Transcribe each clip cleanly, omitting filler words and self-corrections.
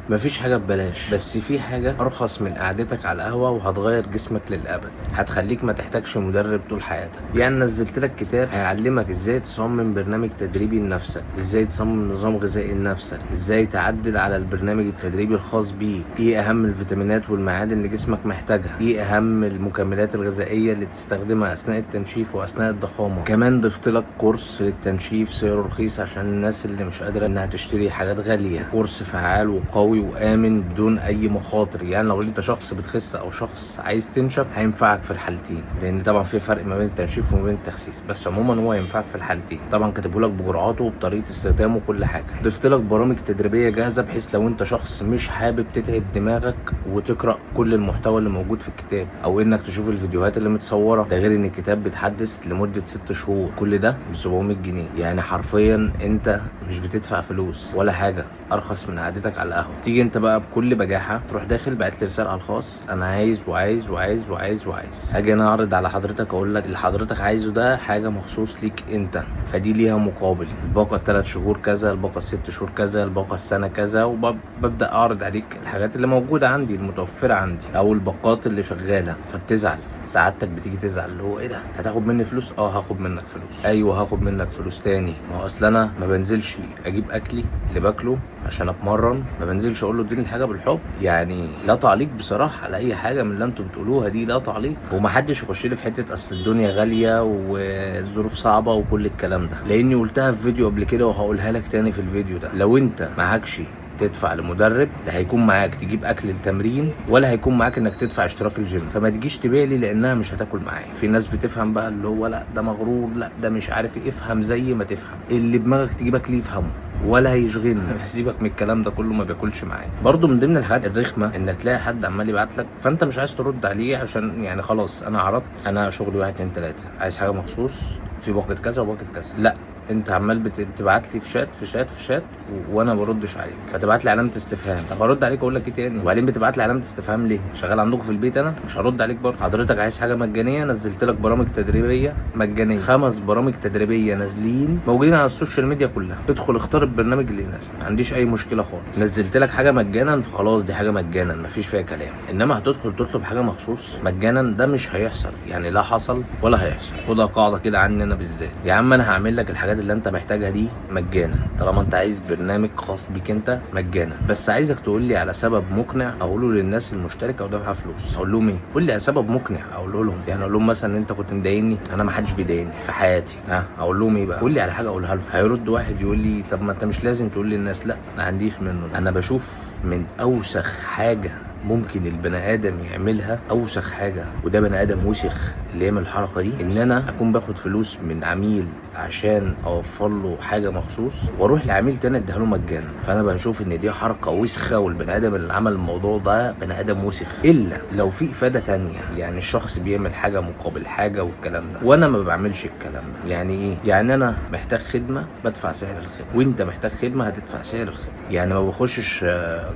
مفيش حاجة ببلاش، بس في حاجة أرخص من قعدتك على القهوة وهتغير جسمك للأبد، هتخليك ما تحتاجش مدرب طول حياتك. يعني نزلت لك كتاب هيعلمك ازاي تصمم برنامج تدريبي لنفسك، ازاي تصمم نظام غذائي لنفسك، ازاي تعدل على البرنامج التدريبي الخاص بيك، ايه أهم الفيتامينات والمعادن اللي جسمك محتاجها، ايه أهم المكملات الغذائية اللي تستخدمها أثناء التنشيف وأثناء الضخامة. كمان ضفت لك كورس للتنشيف سعره رخيص عشان الناس اللي مش قادرة إنها تشتري حاجات غالية، كورس فعال وقوي وآمن بدون أي مخاطر. يعني لو أنت شخص بتخس أو شخص عايز تنشف هينفعك في الحالتين، لأن طبعا في فرق ما بين التنشيف وما بين التخسيس، بس عموما هو هينفعك في الحالتين. طبعا كاتبه لك بجرعاته وبطريقة استخدامه وكل حاجة. ضفت لك برامج تدريبية جاهزة بحيث لو أنت شخص مش حابب تتعب دماغك وتقرأ كل المحتوى اللي موجود في الكتاب أو إنك تشوف الفيديوهات اللي متصورة، ده غير إن الكتاب بيتحدث لمدة 6 شهور. كل ده ب 700 جنيه، يعني حرفيا أنت مش بتدفع فلوس ولا حاجة، أرخص من قعدتك على القهوة. تيجي انت بقى بكل بجاحه تروح داخل بعت لي رسالة على الخاص، انا عايز وعايز وعايز وعايز وعايز. اجي انا اعرض على حضرتك اقول لك اللي حضرتك عايزه ده حاجة مخصوص ليك انت، فدي ليها مقابل، الباقه 3 شهور كذا، الباقه 6 شهور كذا، الباقه السنة كذا، وببدا اعرض عليك الحاجات اللي موجودة عندي المتوفرة عندي او الباقات اللي شغالة. فبتزعل سعادتك، بتيجي تزعل اللي هو ايه ده، هتاخد مني فلوس؟ اه هاخد منك فلوس، ايوه هاخد منك فلوس تاني. ما هو اصل انا ما بنزلش اجيب اكلي اللي باكله عشان اتمرن، ما بنزلش اقول له اديني الحاجة بالحب. يعني لا تعليق بصراحة على اي حاجة من اللي انتم بتقولوها دي، لا تعليق. ومحدش يخش لي في حتة اصل الدنيا غالية والظروف صعبة وكل الكلام ده، لاني قلتها في فيديو قبل كده وهقولها لك تاني في الفيديو ده. لو انت معكش تدفع لمدرب، لا هيكون معاك تجيب اكل التمرين، ولا هيكون معاك انك تدفع اشتراك الجيم، فما تجيش تبيع لي لانها مش هتاكل معايا. في ناس بتفهم بقى اللي هو لا ده مغرور، لا ده مش عارف ايه. افهم زي ما تفهم، اللي دماغك تجيبك ليه يفهمه ولا هيشغلني. سيبك من الكلام ده كله، ما بياكلش معايا. برضو من ضمن الحاجات الرخمه انك تلاقي حد عمال يبعت لك فانت مش عايز ترد عليه، عشان يعني خلاص انا عرضت، انا شغلي 1 2 3، عايز حاجة مخصوص في باقه كذا وباقه كذا. لا انت عمال بتبعت لي في شات في شات في شات وانا ما بردش عليك، فتبعت لي علامة استفهام. طب ارد عليك اقول لك ايه تاني؟ وبعدين بتبعت لي علامة استفهام ليه؟ شغال عندكم في البيت؟ انا مش هرد عليك برضه. حضرتك عايز حاجة مجانية، نزلت لك برامج تدريبية مجانية، 5 برامج تدريبية نازلين موجودين على السوشيال ميديا كلها، ادخل اختار البرنامج اللي يناسبك، ما عنديش اي مشكلة خالص. نزلت لك حاجة مجانا فخلاص دي حاجة مجانا مفيش فيها كلام، انما هتدخل تطلب حاجة مخصوص مجانا ده مش هيحصل، يعني لا حصل ولا هيحصل. خدها قاعدة كده عني انا بالذات، يا عم انا هعمل لك الحاجات اللي انت محتاجها دي مجانا، طالما انت عايز برنامج خاص بيك انت مجانا، بس عايزك تقول لي على سبب مقنع اقوله للناس المشتركة ودافعه فلوس. اقول لهم ايه؟ قول لي على سبب مقنع اقوله لهم، يعني اقول لهم مثلا ان انت كنت مضايقني، انا ما حدش بيضايقني في حياتي، ها اقول لهم ايه بقى؟ قول لي على حاجة اقولها لهم. هيرد واحد يقول لي طب ما انت مش لازم تقول للناس. لا ما عنديش منه، انا بشوف من اوسخ حاجة ممكن البني ادم يعملها، اوسخ حاجة، وده بني ادم وسخ اللي يعمل الحركة دي، ان انا اكون باخد فلوس من عميل عشان اوفر له حاجة مخصوص واروح لعميل تاني اديها له مجانا. فانا بشوف ان دي حركة وسخة، والبني ادم اللي عمل الموضوع ده بني ادم وسخ، الا لو في افاده تانية، يعني الشخص بيعمل حاجة مقابل حاجة والكلام ده، وانا ما بعملش الكلام ده. يعني ايه؟ يعني انا محتاج خدمة بدفع سعر الخدمة، وانت محتاج خدمة هتدفع سعر الخدمة. يعني ما بخشش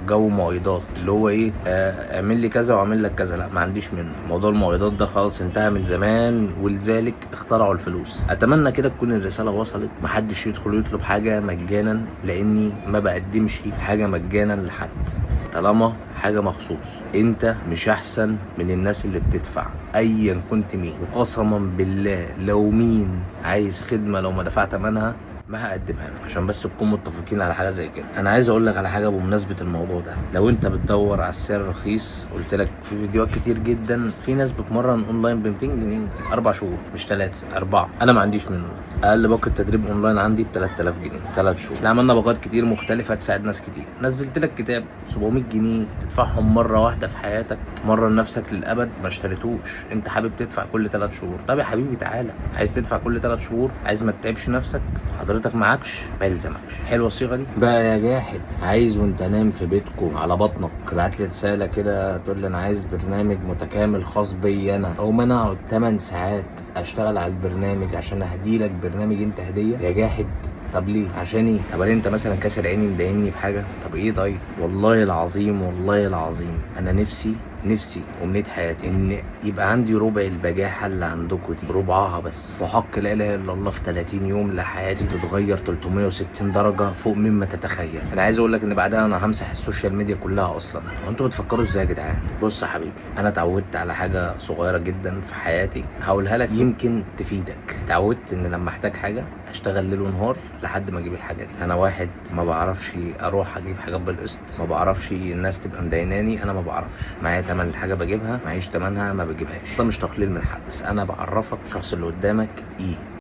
جو معايضات اللي هو ايه، اعمل لي كذا واعمل لك كذا، لا ما عنديش منه. موضوع المعايضات ده خلاص انتهى من زمان، ولذلك اخترعوا الفلوس. اتمنى كده تكون الرسالة وصلت، محدش يدخل يطلب حاجة مجانا، لاني ما بقدمش حاجة مجانا لحد طالما حاجة مخصوص. انت مش احسن من الناس اللي بتدفع ايا كنت مين، وقسما بالله لو مين عايز خدمة لو ما دفعت ثمنها ما هقدمها له، عشان بس تكون متفقين على حاجة زي كده. انا عايز اقول لك على حاجة بمناسبة الموضوع ده، لو انت بتدور على السعر الرخيص، قلت لك في فيديوهات كتير جدا في ناس بتمرن اونلاين ب 200 جنيه 4 شهور، مش 3 4، انا ما عنديش منه. اقل باقه تدريب اونلاين عندي ب 3000 جنيه 3 شهور. احنا عملنا باقات كتير مختلفة تساعد ناس كتير. نزلت لك كتاب 700 جنيه تدفعهم مرة واحدة في حياتك، مرن نفسك للابد، ما اشتريتوش، انت حابب تدفع كل 3 شهور. طب يا حبيبي تعالى، عايز تدفع كل 3 شهور، عايز ما تتعبش نفسك، حضرتك معكش ما يلزمكش. حلوة الصيغة دي بقى يا جاحد. عايز وانت نايم في بيتكو على بطنك تبعت لي رسالة كده تقول لي انا عايز برنامج متكامل خاص بي انا، او ما انا اقعد 8 ساعات اشتغل على البرنامج عشان اهدي لك برنامج انت هديه يا جاحد. طب ليه؟ عشان ايه؟ طب انت مثلا كاسر عيني مضايقني بحاجة؟ طب ايه؟ طيب والله العظيم، والله العظيم انا نفسي نفسي امنية حياتي ان يبقى عندي ربع البجاحة اللي عندكم دي، ربعها بس، وحق لا اله الا الله في 30 يوم لحياتي تتغير 360 درجه فوق مما تتخيل. انا عايز اقول لك ان بعدها انا همسح ال social media كلها اصلا. هو انتوا بتفكروا ازاي يا جدعان؟ بص يا حبيبي، انا اتعودت على حاجة صغيرة جدا في حياتي هقولها لك يمكن تفيدك. اتعودت ان لما احتاج حاجة اشتغل ليل ونهار لحد ما اجيب الحاجة دي. انا واحد ما بعرفش اروح اجيب حاجات بالقسط، ما بعرفش الناس تبقى مديناني، انا ما بعرفش. معايا تمن الحاجة بجيبها، معيش تمنها ما بجيبهاش. ده مش تقليل من حد، بس انا بعرفك الشخص اللي قدامك ايه.